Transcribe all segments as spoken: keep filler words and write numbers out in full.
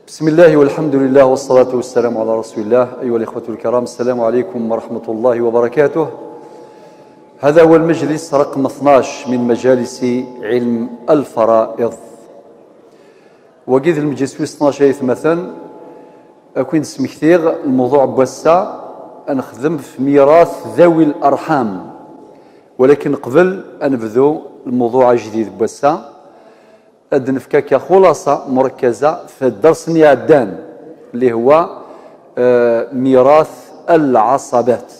بسم الله والحمد لله والصلاة والسلام على رسول الله. أيها الإخوة الكرام، السلام عليكم ورحمة الله وبركاته. هذا هو المجلس رقم اثناش من مجالس علم الفرائض. Wagi d lmeǧlis wis tnac ay atmaten, ad ken-id-smektiɣ lmuḍuɛ n wass-a, ad nexdem f mirat ذوي الأرحام. Walakin qbel ad nebdu lmuḍuɛ ajdid n wass-a, ad d-nefk akka xulaṣa murakkaza f dders-nni iɛeddan, اللي هو, eh, mirat العصبات.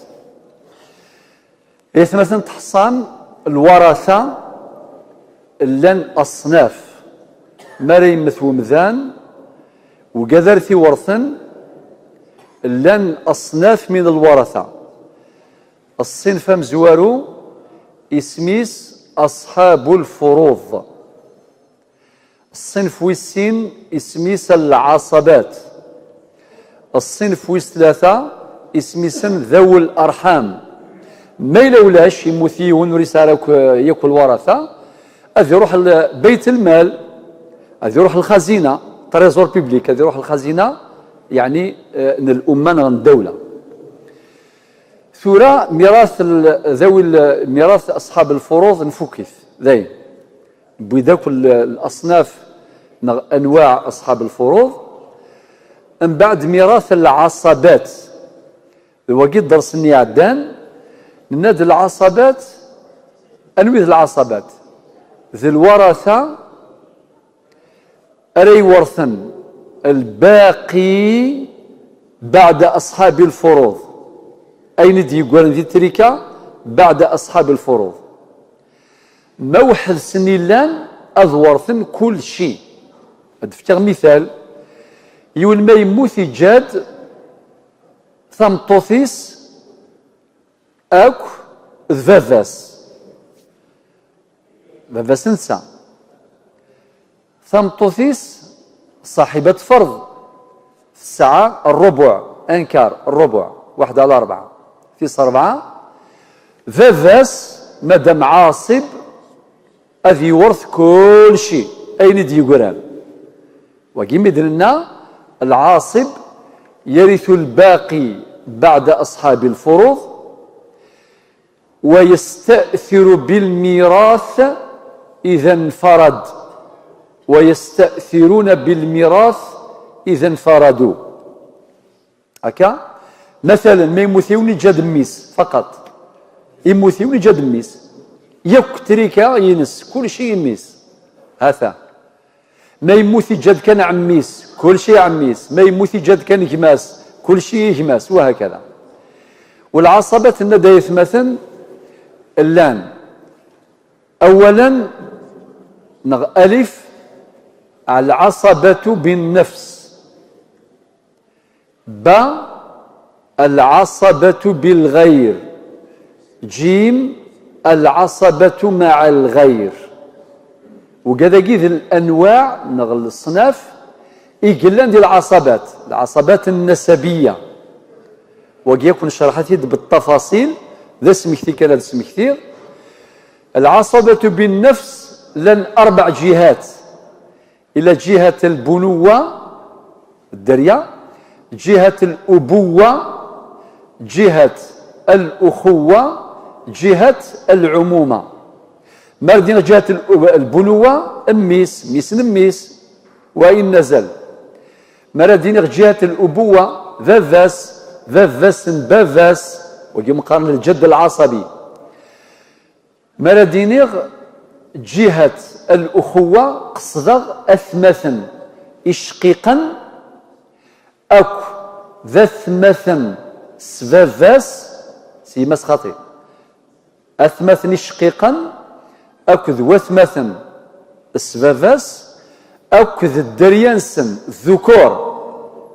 Ay atmaten, tḥeṣṣam lwaratha, llan aṣnaf. Mi ara yemmet wemdan, wigad ara t-iwerten, llan aṣnaf min lwaratha. Ṣṣinf amezwaru, isem-is aṣḥabu lfuruḍ. Ṣṣinf wis sin, isem-is lɛaṣabat. Ṣṣinf wis tlata, isem-isen ذوي الأرحام. Ma yella ulac, yemmut yiwen, ur yesɛi ara akk, yakk lwaratha, ad iruḥ l-, bayt lmal, ad iruḥ lxazina, trésor public, ad iruḥ lxazina, yeɛni, eh, n l'umma neɣ n ddawla. Tura, mirat l-, ذوي ال-, mirat أصحاب الفروض, nfuk-it, dayen. Wwin-d akk l-, الأصناف neɣ أنواع أصحاب الفروض. Mbeɛd, mirat العصبات. D wagi dders-nni iɛeddan, nenna-d العصبات, anwi d العصبات? D lwaratha ara iwerten الباقي بعد أصحاب الفروض. Ayen i d-yeggaren di trika بعد أصحاب الفروض. Ma weḥd-sen i llan, ad werten kulci. Ad d-fkeɣ mital. Yiwen ma yemmut, iǧǧa-d tameṭṭut-is akk d baba-s. Baba-s netta. Tameṭṭut-is صاحبة فرض, tesɛa الربع, un quart, الربع, واحد على أربعة, tis rebɛa. Baba-s, madam ɛaṣib, ad yewret kulci, ayen i d-yeggran. Wagi mi d-nenna, العاصب يرث الباقي بعد أصحاب الفروض، ويستأثر بالميراث إذا انفرد، ويستأثرون بالميراث إذا انفردوا. Akka, مثلا, ma yemmut yiwen, iǧǧa-d mmi-s, faqat. Yemmut yiwen, iǧǧa-d mmi-s. Yakk trika ines, kulci i mmi-s. Ha-t-a. Ma yemmut, iǧǧa-d kan ɛemmi-s, kulci i ɛemmi-s. Ma yemmut, iǧǧa-d kan gma-s, kulci i gma-s, وهكذا. والعصبات, nenna-d ay atmaten, llan. أولا, neɣ alif, العصبة بالنفس. Ba, العصبة بالغير. Jim, العصبة مع الغير. Wigad-agi d الأنواع neɣ leṣnaf i yellan di العصبات, العصبات النسبية. Wagi akk necreḥ-it-id بالتفاصيل, d asmekti kan ad smektiɣ. العصبة بالنفس llan أربع جهات. Ila جهة البنوة, dderya, جهة الأبوة, جهة الأخوة, جهة العمومة. Ma ara d-iniɣ جهة الأب-, البنوة, mmi-s, mmi-s n mmi-s, وإن نزل. Ma ara d-iniɣ جهة الأبوة, baba-s, baba-s n baba-s, wagi meqqaren الجد العصبي. Ma ara d-iniɣ جهة الأخوة, qesdeɣ atmaten icqiqen akk d atmaten s baba-s, s yemma-s xaṭi. Atmaten icqiqen akk d watmaten s baba-s, akked dderya-nsen, الذكور,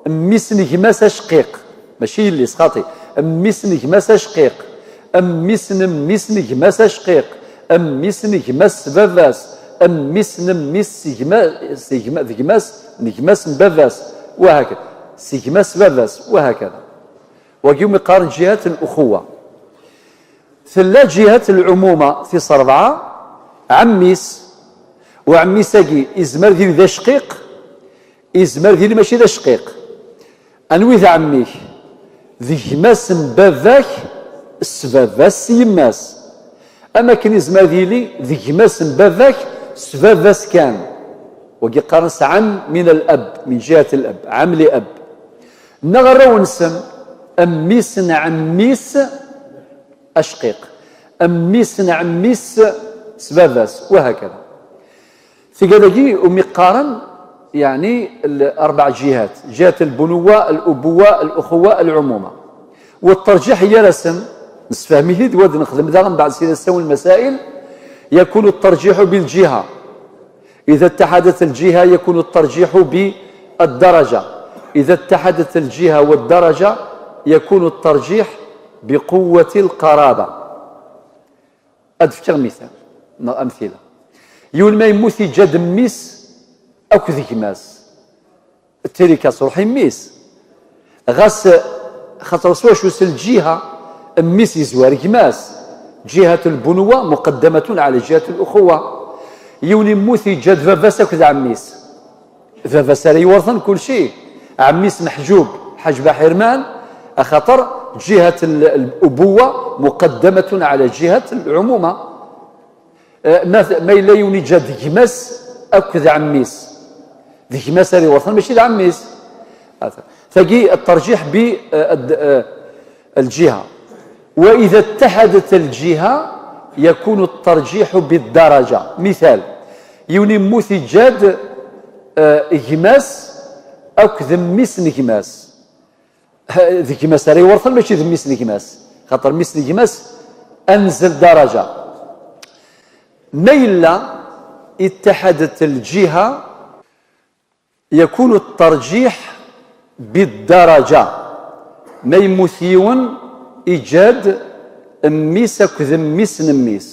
mmi-s n gma-s acqiq, mačči yelli-s, xaṭi, mmi-s n gma-s acqiq, mmi-s n mmi-s n gma-s acqiq, mmi-s n gma-s s baba-s, mmi-s n mmi-s s gma-, s gma-, d gma-s, n gma-s n baba-s, وهكذا. S gma-s s baba-s, وهكذا. Wagi umi qqaren جهة الأخوة. Tella جهة العمومة, tis rebɛa, ɛemmi-s. Uɛemmi-s-agi izmer ad yili d acqiq, Izmer ad yili mačči d acqiq. Anwi d ɛemmi-k? D gma-s n baba-k s baba-s s yemma-s. Am akken izmer ad yili d gma-s n baba-k s baba-s kan. Wagi qqaren-as ɛam min al-ab, min jihat al-ab, ɛam li ab. Neɣ arraw-nsen, mmi-s n ɛemmi-s acqiq, mmi-s n ɛemmi-s s baba-s, wahakada. Tigad-agi umi qqaren, yeɛni, l-, arbaɛ jihat, jihat lbunuwa, alubuwa, aluxuwa, alɛumuma. Wa tterǧiḥ gar-asen, nessefhem-it-id, wa d-nexdem daɣen mbeɛd si d asawen lmasail, يكون الترجيح بالجهة. إذا اتحدت الجهة يكون الترجيح بالدرجة. إذا اتحدت الجهة والدرجة يكون الترجيح بقوة القرابة. Ad d-fkeɣ mital, neɣ amtila. Yiwen ma yemmut, iǧǧa-d mmi-s akked gma-s. Tili-k ad truḥ i mmi-s. Ɣas, xaṭer s wacu? S lǧiha, mmi-s yezwar gma-s. Ǧihat lbunuwa muqaddamatun ɛala ǧihat luxuwa. Yiwen immut, iǧǧa-d baba-s akked ɛemmi-s. Baba-s ara iwerten kulci. Ɛemmi-s meḥǧub, ḥaǧb aḥirman, axaṭer ǧihat l-, lubuwa muqaddamatun ɛala ǧihat lɛumuma. Eh, ma, ma yella yiwen iǧǧa-d gma-s akked ɛemmi-s, d gma-s ara iwerten, mačči d ɛemmi-s. Tagi, الترجيح ب، eh, الد-, eh, الجهة. وإذا اتحدت الجهة يكون الترجيح بالدرجة. Mital, yiwen immut, iǧǧa-d, eh, gma-s akked mmi-s n gma-s. D gma-s ara iwerten, mačči d mmi-s n gma-s. Xaṭer mmi-s n gma-s anzel daraja. Ma yella اتحدت الجهة يكون الترجيح بالدرجة. Ma yemmut yiwen, iǧǧa-d mmi-s akked mmi-s n mmi-s.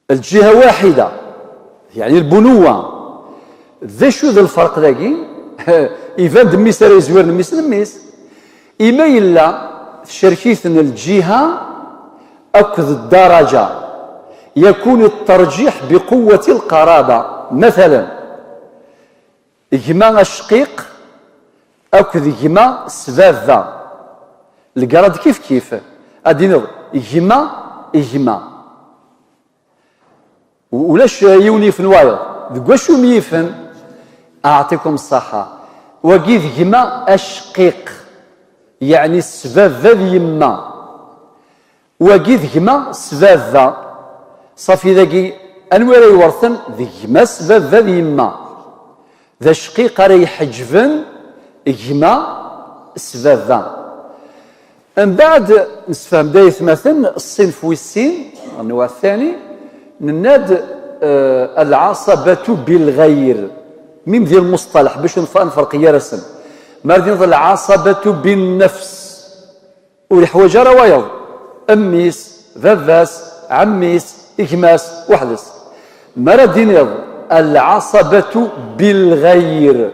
Lǧiha waḥida, yeɛni lbunuwa. D acu d lferq dagi? Iban-d mmi-s ara yezwiren mmi-s n mmi-s. Ima yella tcerk-iten lǧiha akked ddaraja, يكون الترجيح بقوة القرابة. Matalan, gma acqiq akked gma s baba, lgrad kif kif. Ad d-tiniḍ gma, gma. U-, ulac yiwen yifen wayeḍ. Deg wacu m-yifen? Aɛṭikum ṣṣaḥa. Wagi d gma acqiq, yeɛni s baba d yemma. Wagi d gma s baba. Ṣafi dagi, anwi ara iwerten? D gma s baba d yemma. D acqiq ara iḥeǧben gma s baba. Mbeɛd, nessefhem-d ay atmaten ṣṣinf wis sin, النوع الثاني, nenna-d, eh, العصبة بالغير. Mim di lmusṭalaḥ, bac nf-, nferq gar-asen. Ma ara d-tiniḍ العصبة بالنفس, ur iḥwaǧ ara wayeḍ. Mmi-s, baba-s, ɛemmi-s, gma-s, weḥd-s. Ma ara d-tiniḍ العصبة بالغير,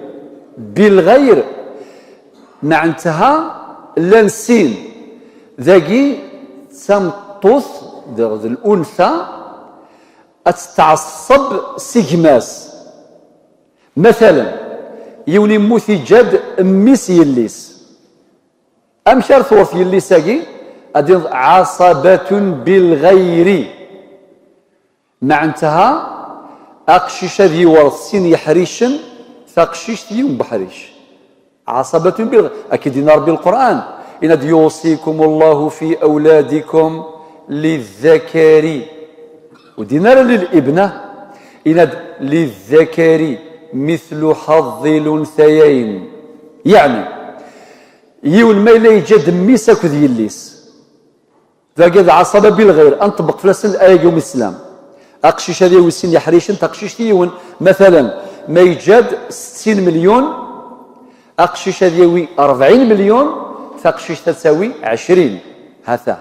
بالغير, Meɛnetha llan sin. Dagi d tameṭṭut, d, d l'unsa, ad tettɛeṣṣeb si gma-s. Matalan, yiwen immut, iǧǧa-d mmi-s yelli-s. Amek ara tewret yelli-s-agi? Ad d-tiniḍ عصبة بالغير. Meɛnetha, aqcic ad yewret sin yeḥricen, taqcict yiwen n uḥric. عصبة بالغ-, akken d-yenna Ṛebbi Lqur'an, yenna-d يوصيكم الله في أولادكم للذكر. Ur d-yenna ara للابنة, yenna-d للذكر مثل حظ الأنثيين. Yeɛni, yiwen ma yella yeǧǧa-d mmi-s akked yelli-s, Dagi d ɛaṣaba bilɣir, ad nṭebbeq fell-asen laya-agi umi teslam. Aqcic ad yawi sin yeḥricen, taqcict yiwen. Matalan, ma yeǧǧa-d settin milyun, aqcic ad yawi rebɛin milyun, taqcict ad tawi ɛecrin. Hata.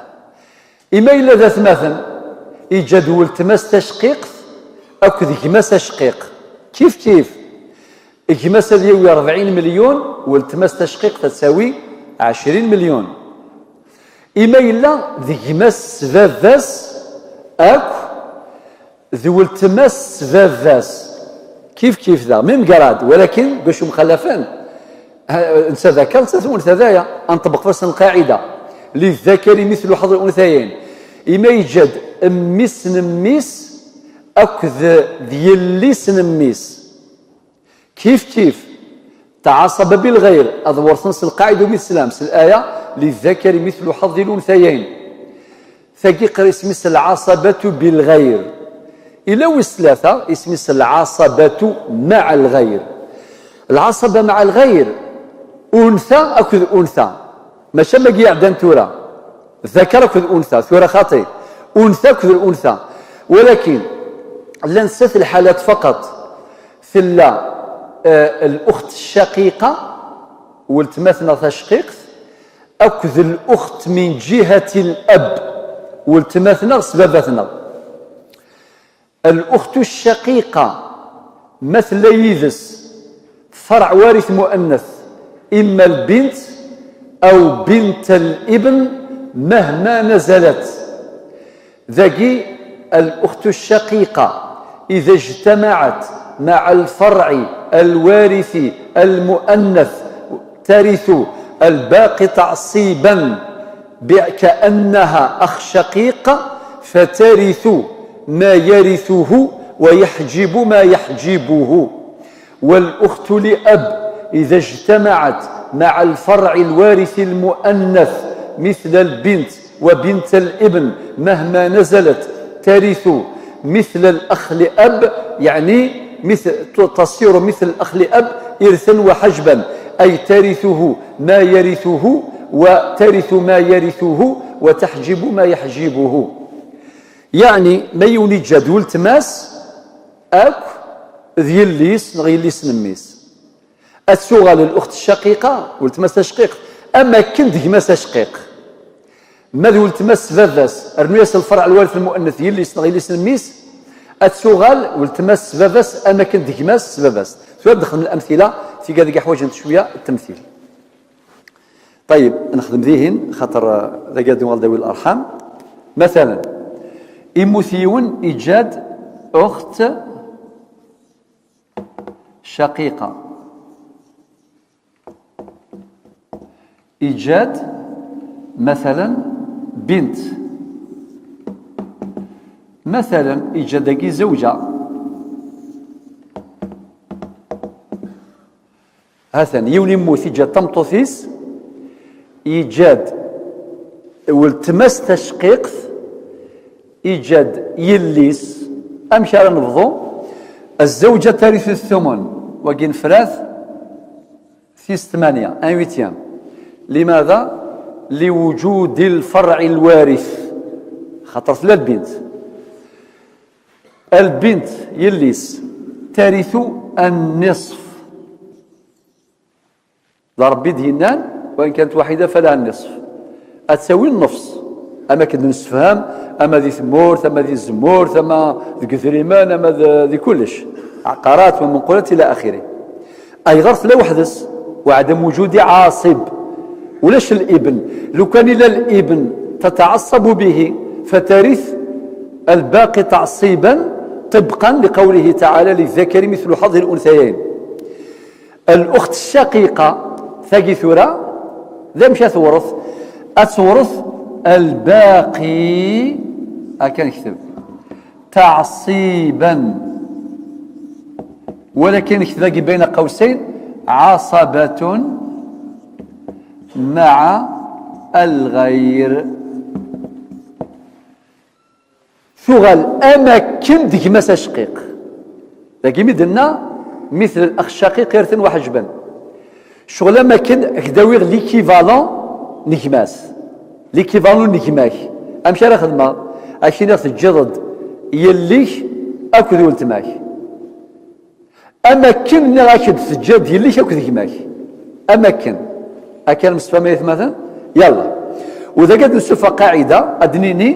Ima yella d atmaten, yeǧǧa-d weltma-s tacqiqt akked gma-s acqiq. Kif kif. Gma-s ad yawi rebɛin milyun, weltma-s tacqiqt ad tawi ɛecrin milyun. Ima yella d gma-s s baba-s akk d weltma-s s baba-s. Kif kif daɣ, même grade, walakin bac umxalafen. Ha, netta d akal, netta d unta, d aya. Ad nṭebbeq fell-asen lqaɛida. Lizzakari mithlu ḥaḍi untayayn. Imi yeǧǧa-d mmi-s n mmi-s akked d yelli-s n mmi-s. Kif kif. Tɛaṣaba bilɣayr, ad werten s lqaɛida umi teslam, s laya, lizzakari mithlu ḥaḍi luntayayn. Tagi qer isem-is lɛaṣabatu bilɣayr. Ila wis tlata, isem-is lɛaṣabatu maɛa lɣayr. Lɛaṣaba maɛa lɣayr, unta akked unta. Maca magi iɛeddan tura. Dakar akked unta, tura xaṭi. Unta akked unta. Walakin, llan snat lḥalat faqat. Tella, eh, luxt ccaqiqa, weltma-tneɣ tacqiqt, akked luxt min ǧihati lab, weltma-tneɣ s baba-tneɣ. Luxtu ccaqiqa, ma tella yid-s farɛ warit muannath, imma lbint aw bint libn, mahma nazalat. Dagi, الأخت الشقيقة إذا اجتمعت مع الفرع الوارث المؤنث ترث الباقي تعصيبا، ب-، كأنها أخ شقيق، فترث ما يرثه ويحجب ما يحجبه. والأخت لأب إذا اجتمعت مع الفرع الوارث المؤنث مثل البنت وبنت الابن مهما نزلت ترث مثل الأخ لأب، يعني مثل، تصير مثل الأخ لأب إرثا وحجبا، أي ترثه ما يرثه وترث ما يرثه وتحجب ما يحجبه. يعني ما يوني جدول تماس أك ذي الليس نغي الليس نميس. Ad tuɣal luxt ccaqiqa, weltma-s tacqiqt, am akken d gma-s acqiq. Ma d weltma-s s baba-s, rnu-yas lferɛ lwarit lmuannath, yelli-s neɣ yelli-s n mmi-s, ad tuɣal weltma-s s baba-s am akken d gma-s s baba-s. Tura ad d-nexdem lamtila, tiga deg ḥwajent cwiya n temtil. Ṭayyeb, nexdem dihin, xaṭer, eh, dagi ad d-nuɣal dawi larḥam. Matalan, immut yiwen, iǧǧa-d uxt ccaqiqa. Iǧǧa-d, matalan, bint. Matalan, iǧǧa-d dagi zewǧa. Hatan, yiwen immut, iǧǧa-d tameṭṭut-is, iǧǧa-d weltma-s tacqiqt, iǧǧa-d yelli-s. Amek ara nebḍu? الزوجة ترث الثمن. Wagi nefra-t, tis tmanya, un huitième. لماذا؟ لوجود الفرع الوارث. Xaṭer tella lbint. Lbint, yelli-s, ترث النصف. D Ṛebbi i d-yennan, وإن كانت واحدة فلها النصف. Ad tawi nnefṣ. Ama akken d-nessefham, ama di tmurt, ama di tzemmurt, ama deg idrimen, ama d-, di kullec. عقارات ومنقولات إلى آخره. Ayɣer tella weḥd-s? وعدم وجود عاصب. Ulac الابن. لو كان إلا الابن تتعصب به، فترث الباقي تعصيبا، طبقا لقوله تعالى: للذكر مثل حظ الأنثيين. Luxt ccaqiqa, tagi tura, d amek ad tewret? Ad tewret lbaqi, akka nekteb, taɛṣiban. Walakin nekteb dagi bayna qawsayn, ɛaṣabatun maɛa lɣayr. Tuɣal am akken d gma-s acqiq. Dagi mi d-nenna, mitl al-ax ccaqiq irten wa ḥejben. Ccɣel am akken ak-d-awiɣ l'équivalent n gma-s. L'équivalent n gma-k. Amek ara xedmeɣ? Ak-iniɣ teǧǧiḍ-d yelli-k akked weltma-k. Am akken nniɣ-ak-d teǧǧa-d yelli-k akked gma-k. Am akken. Akka ara nemsefham ay atmaten? Yalla. U dagi ad nessufeɣ qaɛida, ad d-nini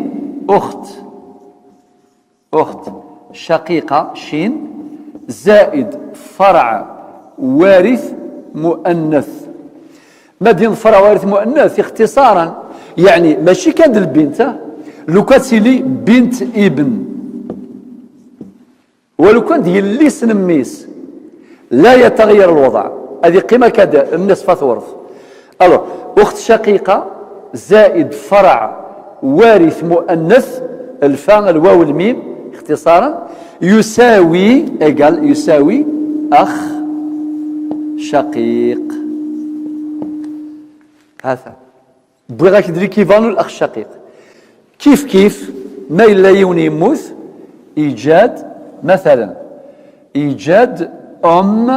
uxt, uxt ccaqiqa, cin, zaid farɛ warit muannath. Ma d-yenḍ farɛ warit muannath, ixtiṣaran, yeɛni mačči kan d lbint, ah, lukan tili bint ibn. Walu kan d yelli-s n mmi-s, لا يتغير الوضع. هذه قيمة كاد النصف ثورث. Alors, أخت شقيقة زائد فرع وارث مؤنث، الفاء، الواو، الميم، اختصارا، يساوي، égal، يساوي أخ شقيق. هذا. Wwiɣ-ak-d l'équivalent n الأخ الشقيق. كيف كيف، ما يلا يون يموت، يجاد، مثلا، يجاد أم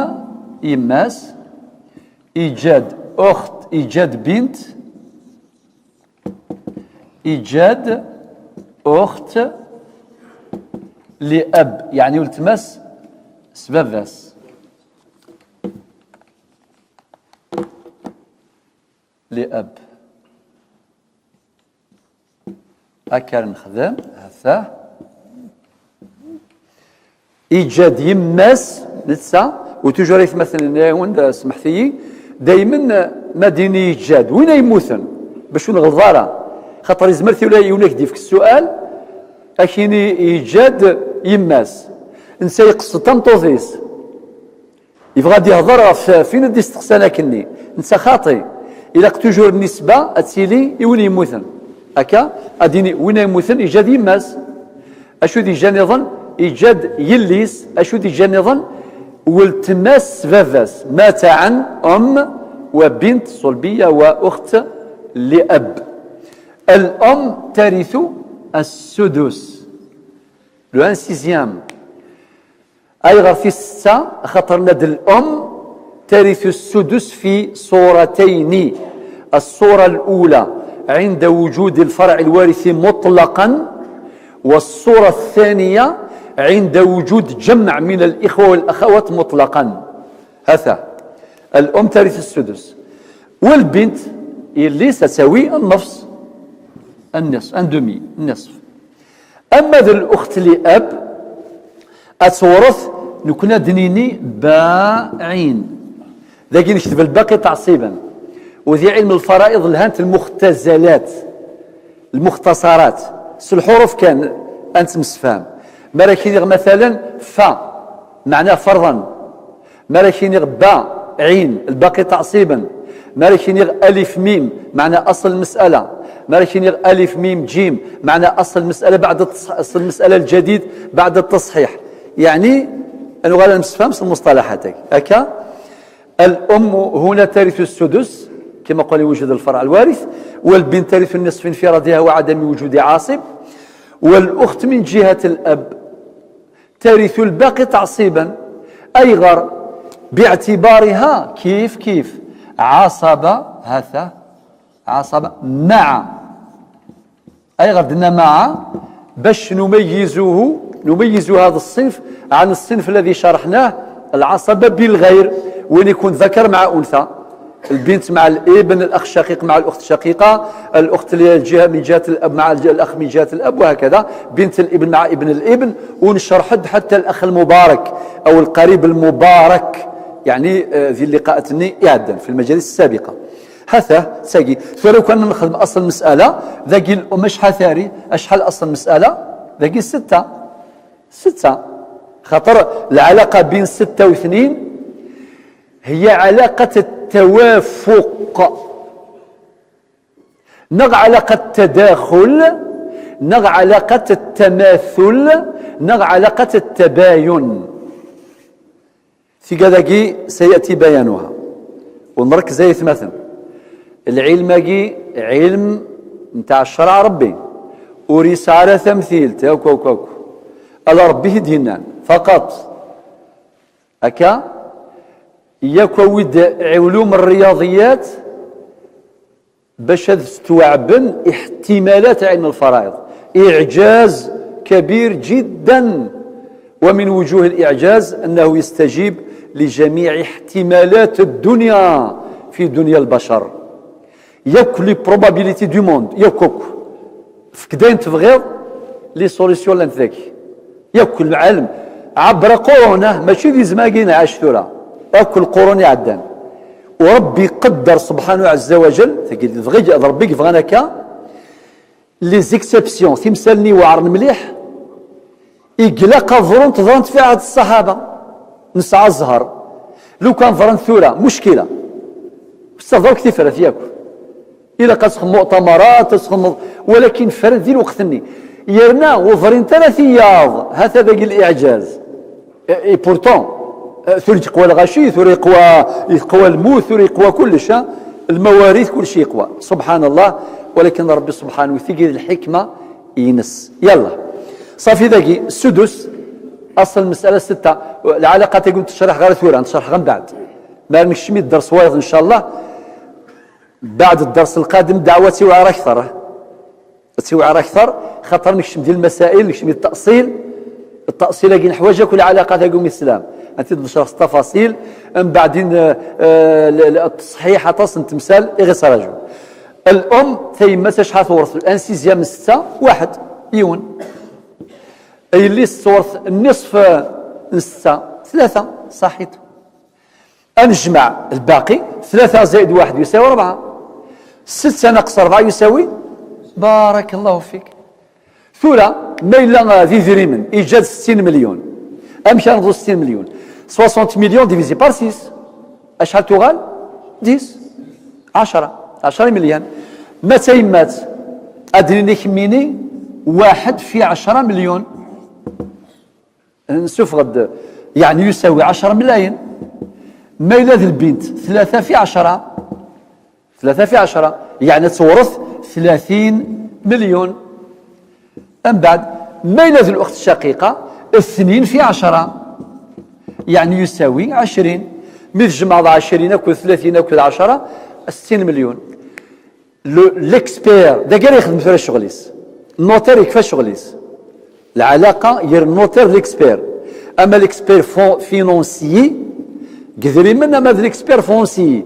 يماس، يجاد أخت، يجاد بنت، يجاد أخت لأب، يعني ولتماس سباباس. لأب. أكر نخدم هذا. إيجاد يماس نتسا، وتوجور يثمثن ناون دا سمحتي، دايما ما ديني إيجاد وين يموتن باش نغلظارا، خاطر يزمر ثولا يونيك ديفك السؤال، أكيني إيجاد يماس نسا يقصد تمطوثيس. يبغى يهضر في فين دي استقسان أكني. نسا خاطي. إلا توجور النسبة أتسيلي يولي يموتن. أكا أديني وين يموتن يجاد يماس. أشو دي جانيضا يجاد يليس. أشو دي جانيضا ولتماس بافاس مات عن أم وبنت صلبية وأخت لأب. الأم ترث السدس. لو ان سيزيام. أي غير في الستة خطرنا د الأم ترث السدس في صورتين. الصورة الأولى عند وجود الفرع الوارث مطلقا، والصورة الثانية عند وجود جمع من الإخوة والأخوات مطلقا. هذا الأم ترث السدس، والبنت اللي ستساوي النصف، النصف، un demi، النصف. أما ذا الأخت لأب أتورث نكنا دنيني باعين. ذاك نكتب الباقي تعصيبا. وذي علم الفرائض لهانت المختزلات، المختصرات، س الحروف كان أنت مسفهم. ما راكي مثلا ف، معناه فرضا. ما راكي با عين، الباقي تعصيبا. ما راكي ألف ميم، معنى أصل المسألة. ما راكي ألف ميم جيم، معنى أصل المسألة بعد التص-، أصل المسألة الجديد بعد التصحيح. يعني، أنا غالا نسفهم المصطلحات هكا. الأم هنا ترث السدس، كما قال يوجد الفرع الوارث، والبنت ترث النصف في انفرادها وعدم وجود عاصب، والأخت من جهة الأب ترث الباقي تعصيبا، أيغر باعتبارها كيف كيف عصبة، هذا عصبة مع، أيغر دنا مع، باش نميزه، نميز هذا الصنف عن الصنف الذي شرحناه، العصبة بالغير، وين يكون ذكر مع أنثى. البنت مع الابن، الأخ الشقيق مع الأخت الشقيقة، الأخت للجهة من جهة الأب مع الج-، الأخ من جهة الأب، وهكذا بنت الابن مع ابن الابن، ونشرح حتى الأخ المبارك أو القريب المبارك، يعني، آه، ذي اللقاءات الني إعدا في المجالس السابقة. هذا ساقي. فلو كان نخدم أصل المسألة، ذاقي الأم شحال ثاري، أشحال أصل المسألة؟ ذاقي ستة. ستة. خاطر العلاقة بين ستة واثنين هي علاقة التوافق، نغ علاقة التداخل، نغ علاقة التماثل، نغ علاقة التباين. ثقة ذاكي سيأتي بيانها. ونركز زي ثمثن. العلم ذاكي علم نتاع الشرع ربي. وريس على تمثيل، تاكو، كوكو. على ربي دينان. فقط. هكا ياك ود علوم الرياضيات باش هاد تستوعبن احتمالات علم الفرائض. إعجاز كبير جدا، ومن وجوه الإعجاز أنه يستجيب لجميع احتمالات الدنيا في دنيا البشر. ياك les probabilités du monde، ياك كوك. فك داين تبغيض les solutions لانت ذاك. ياك العالم عبر قرون، ماشي دي زماقين عاش ثورة. ياك القرون يعدان. وربي قدر سبحانه عز وجل، تقول ربي يبغانا كا، les exceptions، تمثالني وعرن مليح، إقلاق الظلم تظن في عهد الصحابة. نسعى الزهر. Lukan ḍrant tura, muckila. Ur testahdaw akk tifrat yakk. Ilaq ad txedmeḍ muṭamarat, ad txedmeḍ, walakin ffren di lweqt-nni. Yerna ur ḍrint ara tiyaḍ, hata dagi liɛǧaz. Et, et pourtant, eh, tura yeqwa lɣaci, tura yeqwa, yeqwa lmut, tura yeqwa kullec, ha? Lmawarid, kullec yeqwa. Subḥan Allah, walakin Ṛebbi subḥanahu, tigi d lḥikma ines. Yalla. Ṣafi dagi, sudus, aṣel lmesala setta, lɛalaqat-agi ur tent-tecṛiḥeɣ ara tura, tent-tecṛiḥeɣ mbeɛd. Mi ara nekcem i dders wayeḍ, ncallah, mbeɛd dders lqadim, ddeɛwa ad tiwɛer akteṛ. Ad tiwɛer akteṛ, xaṭer nekcem di lmasail, nekcem di ttaṣil. Ttaṣil-agi neḥwaǧ akk lɛalaqat-agi umi teslam. Ad t-id-necreḥ s ttafaṣil, mbeɛd in, eh, eh, l-, l-, ttṣeḥḥiḥ aṭas n temsal i ɣ-ittṛaǧun. Al-um, tayemmat acḥal tewṛet? L-un sixième n setta, waḥed, yiwen. Yelli-s tewṛet nniṣf n setta, tlata, ṣaḥit. Ad nejmeɛ lbaqi, tlata zaid waḥed yusawi ṛebɛa, setta naqes ṛebɛa yusawi, barakallahu fik. Tura, ma yella, eh, d idrimen, iǧǧa-d settin melyun. Amek ara neḍlu settin melyun? Soixante millions divisé par six. Acḥal tuɣal? Dix. Ɛecṛa. Ɛecṛa imelyan. Ma d tayemmat, ad d-nini kemmini, waḥed fi ɛecṛa melyun. Nsuffeɣ-d, yeɛni yusawi ɛecṛa mlayen. Ma yella d lbint, tlata fi ɛecṛa. Tlata fi ɛecṛa, yeɛni ad tewṛet tlatin melyun. Mbeɛd, ma yella d lwext ccaqiqa, tnin fi ɛecṛa, yeɛni yusawi ɛecrin. Mi tjemɛeḍ ɛecrin akked tlatin akked ɛecṛa, settin melyun. Le, l'expert, dagi ara yexdem tura ccɣel-is. Notaire yekfa ccɣel-is. Lɛalaqa ger notaire d l'expert. Ama l'expert fo-, financier, deg idrimen, ama d l'expert foncier.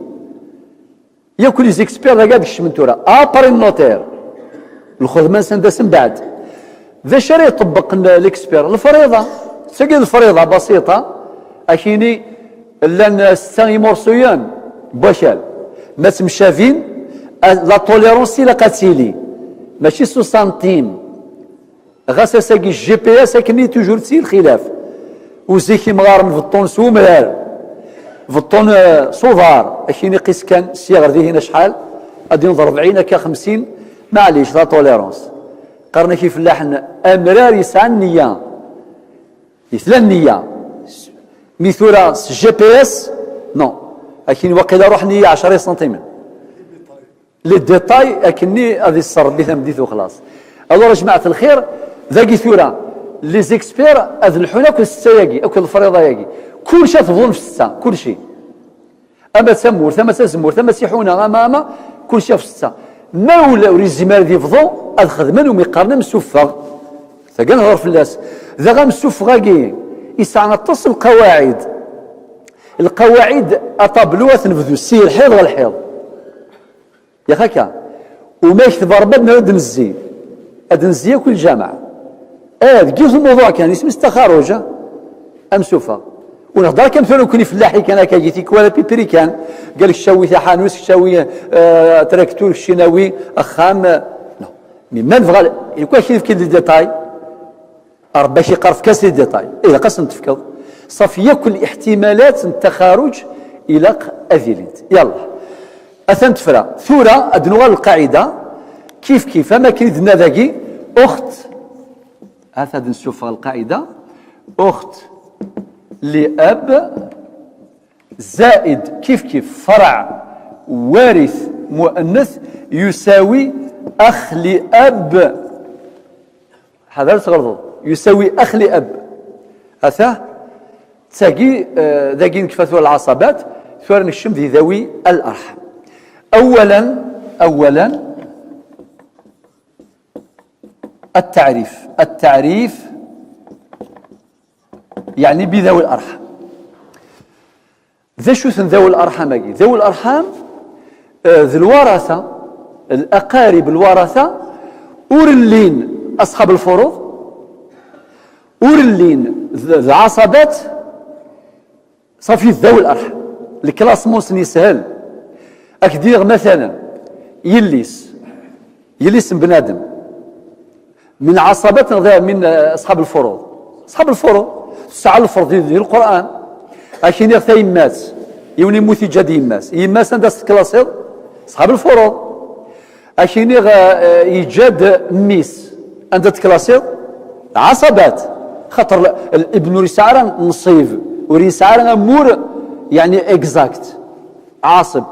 Yakk les experts dagi ad kecmen tura. Après notaire. Lxedma-nsen d asembeɛd. D acu ara iṭebbqen l'expert? Lefriḍa. Tagi d lefriḍa basiṭa. Akini llan setta imursuyen n wakal. Ma ttemcabin, la tolérance ilaq ad tili. Mačči s usantim. Ɣas ass-agi G P S akken i toujours ttili lxilaf. U zik imɣaren beṭṭun s umrar. Beṭṭun, eh, s uḍar. Akini qis kan sya ɣer dihin acḥal. Ad d-ineḍ rebɛin akka xemsin. Maɛlic, la tolérance. Qqaren-ak ifellaḥen amrar yesɛa nniya. Yetla nniya. Mi tura s G P S, non. Akin waqila ruḥ nniya ɛecra isantimen. Les détails, akken-nni ad iṣṣer Rebbi tameddit u xlaṣ. Alors, a jmaɛt lxir, dagi tura, les experts ad lḥun akk setta-yagi, akk lefriḍa-yagi. Kulci ad t-bḍun f setta, kulci. Ama d tamurt, ama d tazemmurt, ama d tiḥuna, ama, ama, kulci ɣef setta. Ma ula ur yezmir ad ibḍu, ad xedmen umi qqaren amsuffeɣ. Tagi ad nehder fell-as. Daɣ amsuffeɣ-agi, yesɛa aṭas n lqawaɛid. Lqawaɛid, aṭablu, ad t-nebdu si lḥiḍ ɣer lḥiḍ. Yak akka. Uma yekteb Ṛebbi ad d-nezzi. Ad d-nezzi akk lǧameɛ. Eh, deg yiwet n umuḍuɛ kan, isem-is taxaruǧ, ah? Amsuffeɣ. Ur nehder kan tura nekkni fellaḥi kan akka, gi tikwal pipri kan. Qal kečč awi taḥanut, kečč awi, eh, traktur, kečč awi axxam, eh, non. Mi ma nebɣa, nekk ad k-yefk les détails. Ṛebbi ak-iqqar efk-as les détails. Ilaq ad sen-tefkeḍ. Ṣafi yakk liḥtimalat n taxaruǧ ilaq ad ilint. Yalla. Atan tefra. Tura ad nuɣal lqaɛida. Kif kif, am akken i d-nenna dagi, uxt, ata ad nsuffeɣ lqaɛida, uxt li ab zaid kif kif farɛ warit muannet yusawi ax li ab. Ḥader tɣelḍeḍ. Yusawi ax li ab. Ata, d tagi, eh, dagi nekfa tura lɛaṣabat, tura nekcem di dawi al-arḥam. Awwalan, awwalan, at-taɛrif. At-taɛrif, yeɛni bi dawi al-arḥam. D acu-ten dawi al-arḥam-agi? Dawi al-arḥam, eh, d lwarata, al-aqarib, lwarata, ur llin asxab lfuruḍ, ur llin d, d lɛaṣabat, ṣafi d dawi al-arḥam. Lklasmun-nsen yeshel. Ad k-d-iniɣ, matalan, yelli-s, yelli-s n bnadem, min ɛaṣabat neɣ d min, eh, asxab lfuruḍ? Asxab lfuruḍ. Tesɛa lferḍ di, di Lqur'an. Ad k-iniɣ tayemmat, Yiwen yemmut yeǧǧa-d yemma-s. Yemma-s anda s-teklasiḍ? Ṣḥab lfuruḍ. Ak-iniɣ, eh, yeǧǧa-d mmi-s. Anda teklasiḍ? Lɛaṣabat. Xaṭer l-, l-, ibn ur yesɛi ara nṣib, ur yesɛi ara amur, yeɛni exact. Ɛaṣib.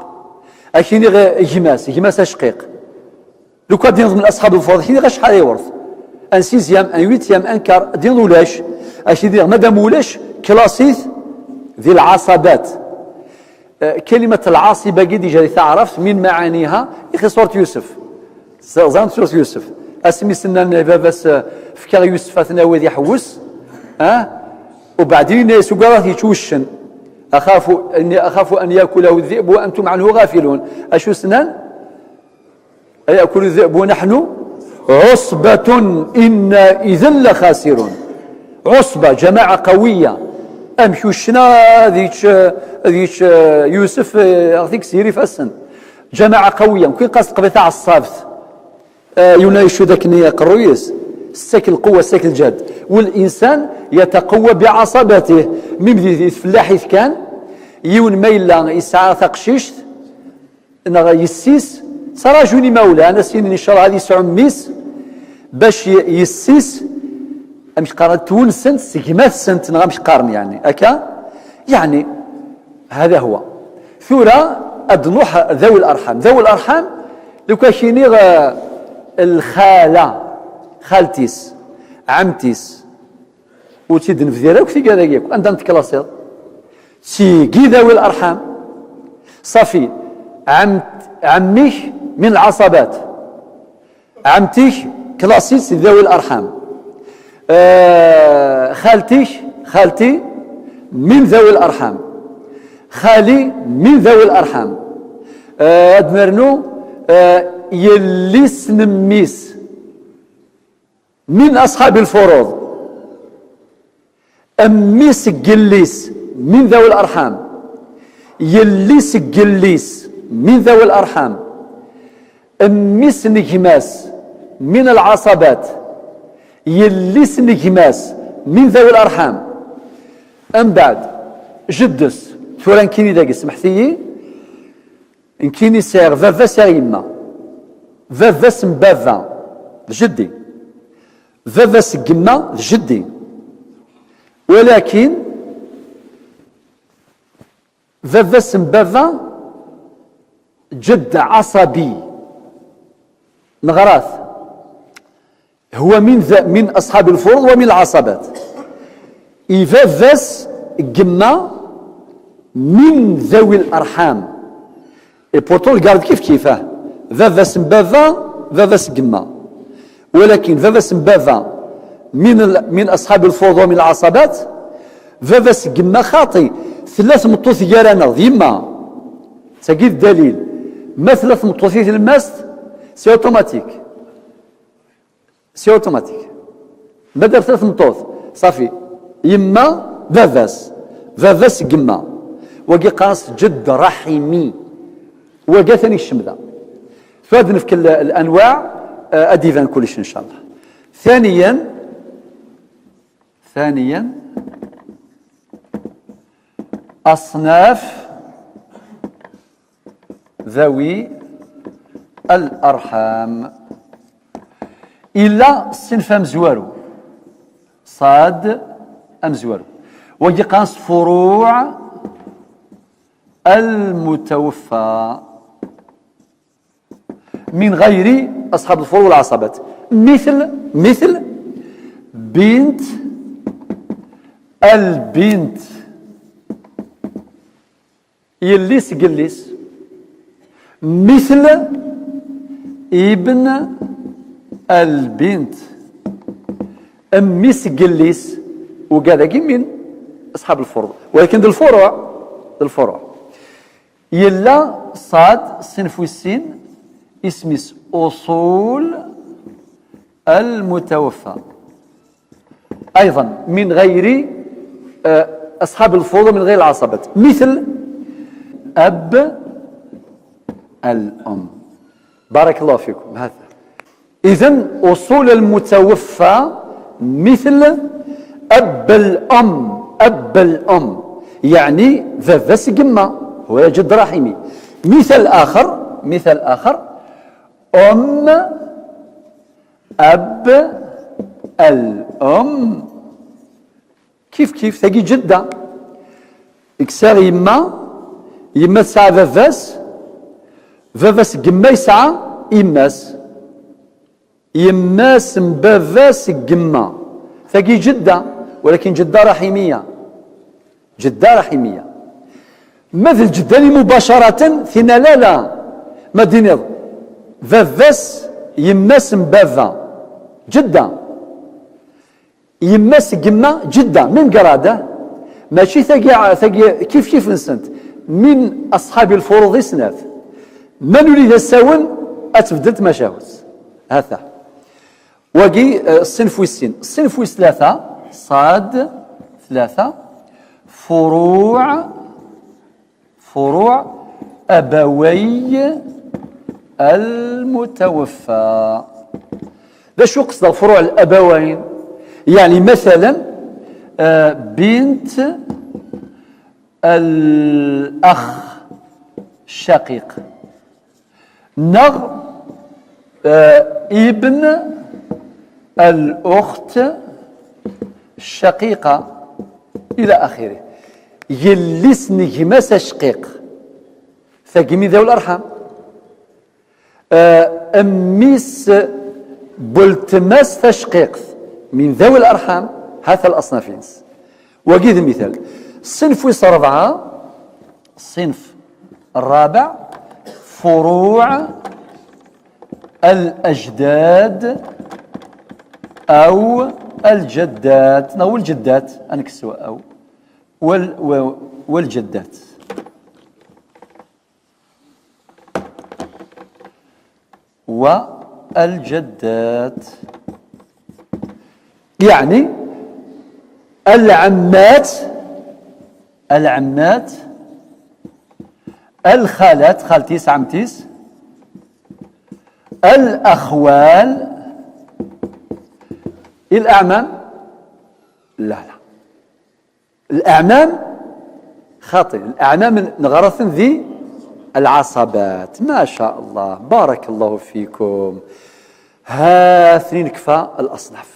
Ak-iniɣ, eh, gma-s, gma-s acqiq. Lukan d-inḍem asxab lfuruḍ, ak-iniɣ acḥal ay wert. Un sixième, un huitième, un quart, d-inḍ ulac. Ak-iniɣ madam ulac, klasit di lɛaṣabat. Eh, kalimat lɛaṣiba-agi déjà di taɛrabt, min maɛaniha, ixi surat Yusef. Ẓran surat Yusef. Asmi s-nnan i baba-s, eh, fkiɣ Yusef ad t-nawi ad iḥewwes, ah? Ubeɛdin yenna-yas ugaḍ ad t-yečč wuccen. Axafu, inni axafu an yakulahu dhi'b wa antum anhu ghafilun. Acu s-nnan? Ayakulu dhi'b wa nahnu usbatun inna idhan la khasirun. Usba, jamaɛa qawiya. Amek uccen ad yečč, ad yečč, eh, Yusef, eh, ad t-ikkes gar ifassen. Jamaɛa qawiya. Mkun qas teqbel taɛeṣṣabt. Eh, yuna icu d akken aqerruy-is. Ssakl lquwa, ssakl lǧehd. Wal insan yataqawwa biɛaṣabatih. Mi d-, di tfellaḥit kan, yiwen ma yella yesɛa taqcict, neɣ yessi-s, ttrajun imawlan, ad s-inin ncallah ad yesɛu mmi-s, bac y-, yessi-s, amek qqaren, ad twensen s gma-tsent, neɣ amek qqaren, yeɛni, akka? Yeɛni, hada huwa. Tura, ad nruḥ dawi larḥam. Dawi larḥam, lukan ak-iniɣ, eh, lxala, xalti-s, ɛemti-s, ur tt-id-nebdir akk tigad-agi akk. Anda n-teklasiḍ? Sigi dawi larḥam. Ṣafi. Ɛem-, ɛemmi-k min lɛaṣabat. Ɛemti-k klasit di dawi larḥam. Eh, xalti-k, xalti min dawi larḥam. Xali min dawi larḥam. Eh, ad nernu, eh, yelli-s n mmi-s. Min asxabi lfuruḍ. Mmi-s n yelli-s, min dawi larḥam. Yelli-s n yelli-s, min dawi larḥam. Mmi-s n gma-s, min lɛaṣabat. Yelli-s n gma-s, min dawi larḥam. Mbeɛd, jeddes, tura nekkini dagi, smeḥt-iyi, nekkini sɛiɣ baba, sɛiɣ yemma. Baba-s n baba, d jeddi. Baba-s n yemma, d jeddi. Walakin, baba-s n baba, jedd ɛaṣabi. Neɣra-t. Huwa min dha-, min asḥabi lfuruḍ wa min lɛaṣabat. I baba-s n yemma min dawi larḥam. Et pourtant, lgarde kif kif, ah. Baba-s n baba, baba-s n yemma. Walakin baba-s n baba min l-, min asḥabi lfuruḍ wa min lɛaṣabat, baba-s n yemma xaṭi, tella tmeṭṭut gar-aneɣ d yemma. Tagi d dalil. Ma tella tmeṭṭut i tlemmast, c'est automatique. C'est automatique. Ma d tella tmeṭṭut, ṣafi. Yemma, baba-s. Baba-s n yemma. Wagi qqaren-as jedd raḥimi. Wagi atan ikcem da. Tura ad nefk l-, الأنواع, eh, ad d-iban kullec, إن شاء الله. ثانيا، ثانيا، أصناف ذوي الأرحام. Illa ṣṣinf amezwaru. Ṣad amezwaru. Wagi qqaren-as فروع المتوفى من غير أصحاب الفروع والعصبات. مثل، مثل بنت البنت. Yelli-s n yelli-s. مثل ابن البنت. Mmi-s n yelli-s. Ugad-agi min أصحاب الفروع. Walakin d lfuruɛ. D lfuruɛ. Yella ṣad, ṣṣinf wis sin, isem-is أصول المتوفى. أيضا من غير، آه، أصحاب الفروض، من غير العصبات، مثل أب الأم. بارك الله فيكم. هذا. إذن أصول المتوفى مثل أب الأم، أب الأم، يعني baba-s n yemma. هو جد رحمي. مثال آخر، مثال آخر، أم، أب، الأم. كيف كيف، تاقي جدة. يكسر يما، يما تسعى باباس، باباس قما يسعى يماس. Yemma-s n baba-s n yemma. Tagi jedda, walakin jedda raḥimiya. Jedda raḥimiya. Ma d lǧedda-nni mubacaratan, tinna la, la. Ma d-tiniḍ, baba-s, yemma-s n baba. Jedda. Yemma-s n yemma, jedda, même grade. Mačči tagi, tagi kif kif-nsent. Min aṣḥabi lfuruḍ i snat. Ma nuli d asawen, ad tbeddel tmacahut. Hata. Wagi, eh, ṣṣinf wis sin. Ṣṣinf wis tlata, ṣad, tlata, furuɛ, furuɛ abaway almutawaffa. D acu qesdeɣ furuɛ al-abawayn? Yeɛni, masalan, eh, bint al-ax ccaqiq. Neɣ, eh, ibn al-uxt ccaqiqa, ila axiri. Yelli-s n gma-s acqiq. Tagi min dawi larḥam. Eh, mmi-s n weltma-s tacqiqt. Min dawi larḥam, hata laṣnaf-ines. Wagi d mital. Ṣṣinf wis rebɛa, ṣṣinf الرابع، فروع الأجداد أو الجدات، أو الجدات، أنكسو أو، وال-، و-، والجدات. والجدات، يعني العمات، العمات، الخالات، خالتيس، عمتيس، الأخوال، الأعمام، لا، لا. الأعمام خاطئ. الأعمام نغرثن ذي العصبات. ما شاء الله، بارك الله فيكم. هاثنين كفى الأصناف.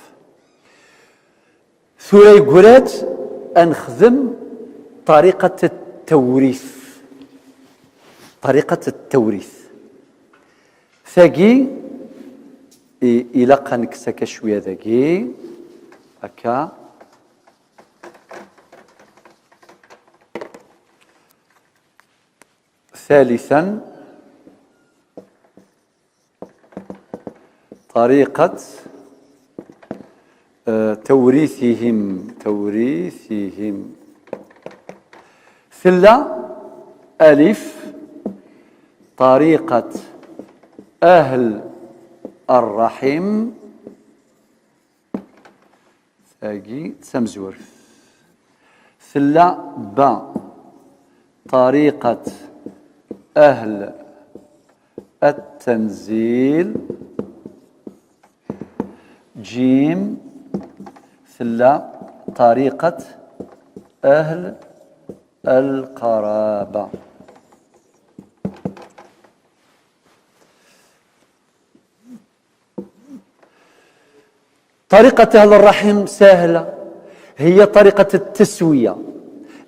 ثوري قرات أنخدم طريقة التوريث. طريقة التوريث. ثاقي إي-، إلا قنكسك شوية ذاقي. هكا. ثالثا، طريقة، آه، توريثهم، توريثهم. ثلة ألف، طريقة أهل الرحم. Tagi d tamezwarut. Tella ba طريقة أهل التنزيل. جيم، tella طريقة أهل القرابة. طريقة أهل الرحم سهلة، هي طريقة التسوية.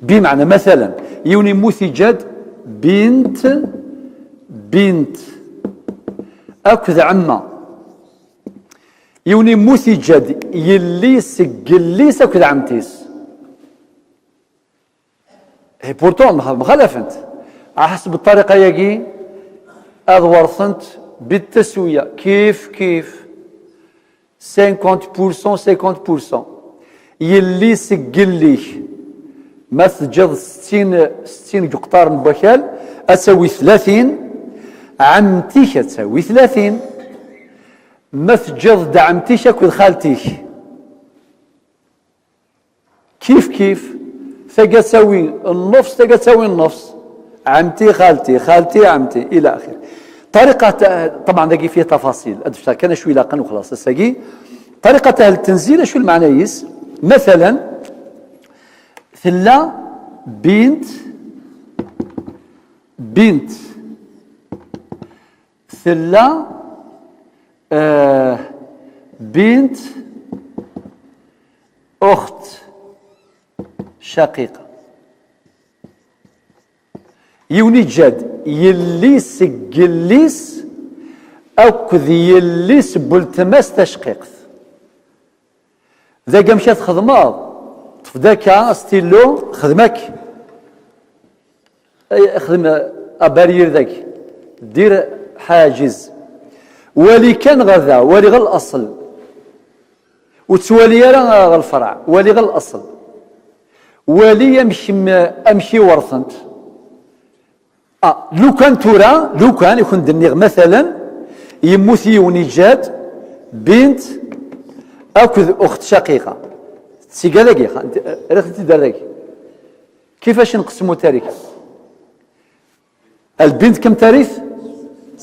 بمعنى، مثلا، يوني موثجد بنت، بنت أكذ عمة. يوني موثجد يلي سجليس أكذ عمتيس. إي بورتون مخ-، مخالفنت. على حسب الطريقة ياكي، أذ ورثنت بالتسوية. كيف كيف. cinquante pour cent، cinquante pour cent. يلي سجليك. ما تجد ستين، ستين قطار بكال، أتساوي ثلاثين. عمتك أتساوي ثلاثين. ما تجد عمتك أكل خالتك. كيف كيف، تاقا تساوي النص، تاقا تساوي النص. عمتي، خالتي، خالتي، عمتي، إلى آخره. طريقة، طبعا ذاك فيه تفاصيل، أدفع كان شوي لاقن وخلاص، الساقي. طريقة أهل التنزيل، شو المعنى يس؟ مثلا، ثلا بنت Bint tella, eh, bint uxt caqiqa. Yiwen iǧǧa-d yelli-s seg yelli-s akked yelli-s n weltma-s tacqiqt. Dagi amek ad txedmeḍ? Ṭṭef-d akka astilu, xdem akk. Ay, xdem abaryir dagi. Dir ḥajiz. Wali kan ɣer da, wali ɣer laṣel. Ur ttwali ara ɣer lferɛ, wali ɣer laṣel. Wali amek, amek i werṭent. Ah, lukan tura, lukan i kent-d-nniɣ, matalan, yemmut yiwen iǧǧa-d bint akked uxt caqiqa. Tsiga dagi, xa-, rriɣ-tent-id ar dagi. Kifac nqesmu tarika? Lbint kem tarit?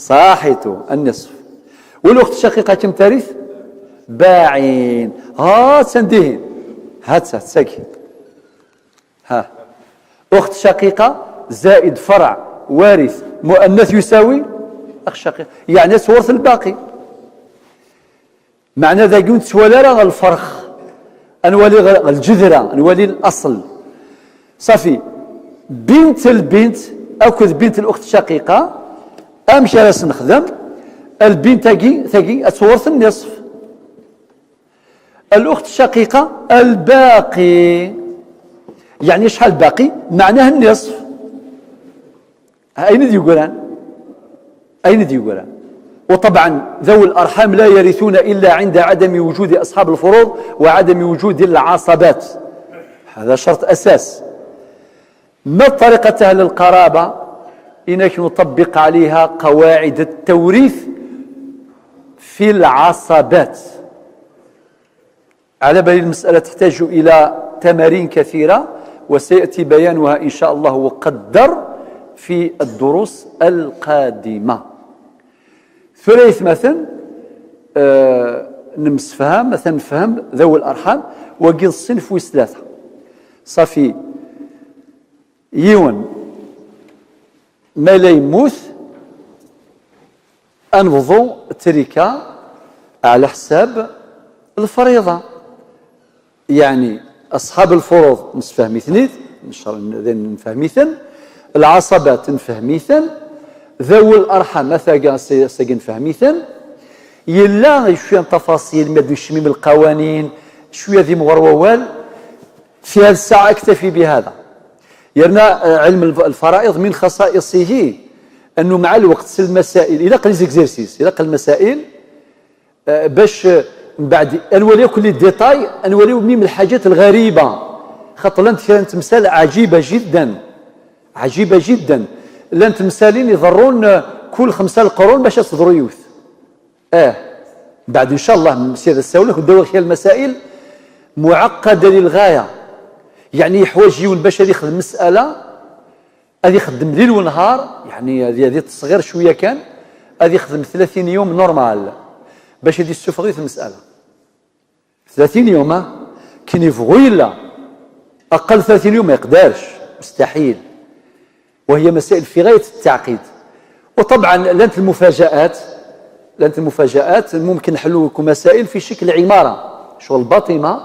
Saḥitu, nniṣf. Waluxt caqiqa kem tarit? Baɛin. Ha-tt-an dihin. Ha-tt-a, tagi. Ha. Uxt caqiqa zaid farɛ warit muannath yusawi ax caqiqa. Yeɛni ad twert lbaqi. Meɛna dagi ur nettwali ara lferq. Ad nwali ɣer, ɣer lǧedra, ad nwali laṣel. Safi. Bint lbint akked bint luxt caqiqa, amek ara s-nexdem? Lbint-agi, tagi, ad twert nniṣf. Luxt caqiqa, lbaqi. Yeɛni acḥal lbaqi? Meɛnah nniṣf. Ayen i d-yegran. Ayen i d-yegran. وطبعا ذوي الأرحام لا يرثون إلا عند عدم وجود أصحاب الفروض وعدم وجود العصبات. هذا شرط أساس. ما طريقة أهل القرابة؟ إنك نطبق عليها قواعد التوريث في العصبات. على بالي المسألة تحتاج إلى تمارين كثيرة، وسيأتي بيانها إن شاء الله وقدر في الدروس القادمة. Tura aytmaten, eh, nemsefham, atan nefhem ذوي الأرحام, wagi d ṣṣinf wis tlata. Ṣafi, yiwen, ma yella yemmut, ad nebḍu ttrika ɛla ḥsab lfriḍa. Yeɛni, aṣḥab lfuruḍ nesfehmi-ten-id, ncr-, dayen nfehmi-ten, lɛaṣabat nfehmi-ten, ذوي الأرحام, ma tagi, ass-, ass-agi nfehmi-ten. Yella cwiya n tafaṣil, ma d-ncemmim lqawanin, cwiya d imɣer wawal, في هذه الساعة أكتفي بهذا. Yerna, eh, ɛilm lf-, lfara'iḍ min xaṣa'iṣihi, annu mɛa lweqt s lmasail, ilaq les exercices, ilaq lmasail, eh, bac, eh, mbeɛd ad nwali akk les détails, ad nwali même lḥaǧat lɣariba, xaṭer llant kra n temsal ɛǧiba jiddan, ɛǧiba jiddan. Llant temsalin iḍerrun, eh, kul xemsa leqrun bac ad teḍru yiwet. Eh, mbeɛd, ncallah, s yad asawen, ad k-d-awiɣ kra n lmasail muɛeqqada lilɣaya. Yeɛni, yeḥwaǧ yiwen bac ad ixdem masala, ad ixeddem lil wenhar, yeɛni, ad, ad ittesɣir cwiya kan, ad ixdem tlatin yum normal, bac ad issufeɣ di tmesala. Tlatin yum, ah? Kin yebɣu yella. Aqal tlatin yum ma yeqdarc. Mustaḥil. وهي مسائل في غاية التعقيد. وطبعا لانت المفاجآت، لانت المفاجآت ممكن نحلو لكم مسائل في شكل عمارة. شغل باطمة،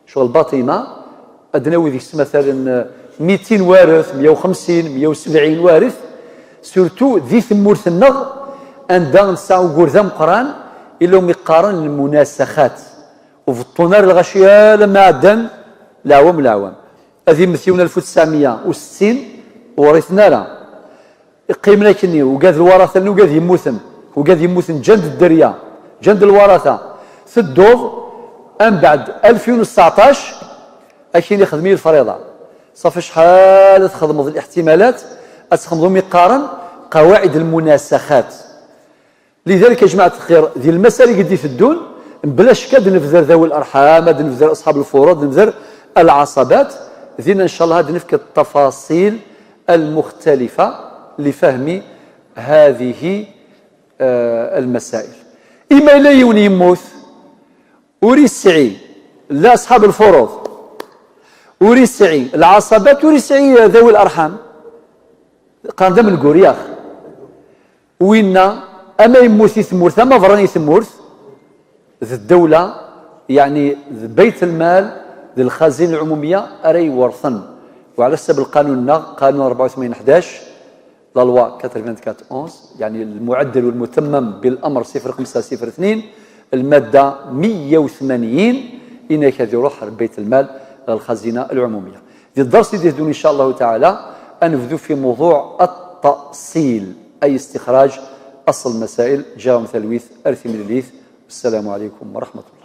شغل باطمة، أدنى وذي مثلا ميتين وارث، مية وخمسين، مية وسبعين وارث، surtout ذي ثمورث النغ، أن دان ساو قردام قران، إلا هم يقارن المناسخات. وفطونا الغشية لما عدن، العوام العوام. Ad immet yiwen alef u tesɛemya u settin, ur ɣ-iten ara. Qqimen akkenni, ugad lwaratha-nni, ugad yemmuten, ugad yemmuten, ǧǧan-d dderya, ǧǧan-d lwaratha. Tedduḍ, ambeɛd alfin u tseɛṭac, akin ixdem-iyi lefriḍa. Ṣafi, acḥal ad txedmeḍ liḥtimalat, ad txedmeḍ umi qqaren qawaɛid lmunasaxat. Lidalik, a jmaɛt lxir, di lmasal i d-iteddun, bla ccek ad nebder dawi larḥam, ad nebder aṣḥab lfuruḍ, ad nebder lɛaṣabat. Dinna, ncallah, ad nefk ttafaṣil lmuxtalifa lifahmi hadihi, eh, lmasail. Imi yella yiwen yemmut, ur yesɛi la aṣḥab lfuruḍ, ur yesɛi lɛaṣabat, ur yesɛi dawi larḥam. Qqaren-d amengur, yax. Winna, ama yemmut i tmurt, ama berran i tmurt, d ddawla, yeɛni d bayt lmal, d lxazin lɛumumiya ara iwerten. Wa ɛla ḥsab lqanun-nneɣ, qanun أربعة وثمانين حداش, la loi quatre-vingt-quatre onze, yeɛni lmuɛaddal walmutammam bil amr صفر خمسة صفر اثنين, lmadda مية وثمانين, inak ad iruḥ ar bayt lmal, ɣer lxazina lɛumumiya. Di dders i d-iteddun, إن شاء الله تعالى, ad nebdu في موضوع التأصيل, أي استخراج أصل المسائل. Ǧǧiɣ-awen talwit ar timlilit. السلام عليكم ورحمة الله.